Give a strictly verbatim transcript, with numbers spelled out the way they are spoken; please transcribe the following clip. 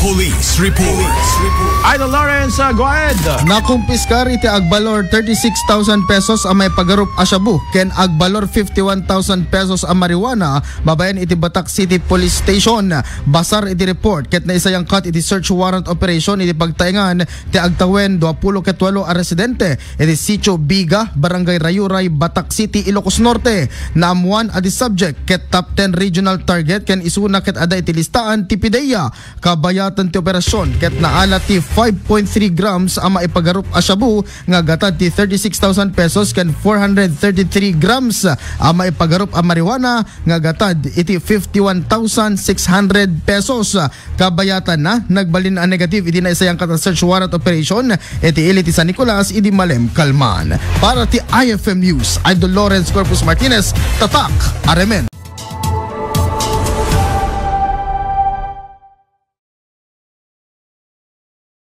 Police Report. Idol Lawrence, uh, go ahead. Nakumpiskar iti agbalor thirty-six thousand pesos a maipagarup a shabu ken agbalor fifty-one thousand pesos a marijuana babaen iti Batak City Police Station. Basar iti report ket naisayangkat iti search warrant operation iti pagtaengan ti agtawen dua pulo ket walo a residente iti Sitio Biga, Barangay Rayuray, Batak City, Ilocos Norte. Naammuan a di subject ket top ten regional target ken isuna ket adda iti listaan ti PDEA. Kabayatan ti operasyon ket naala ti five point three grams a maipagarup a shabu nga gatad ti thirty-six thousand pesos ken four hundred thirty-three grams a maipagarup a marijuana nga gatad iti fifty-one thousand six hundred pesos. Kabayatanna, nagbalin a negative iti naisayangkat a search warrant operation iti ili ti San Nicolas idi Malem Kalman. Para ti I F M News, Idol Lawrence Corpus Martinez, Tatak, Aremen.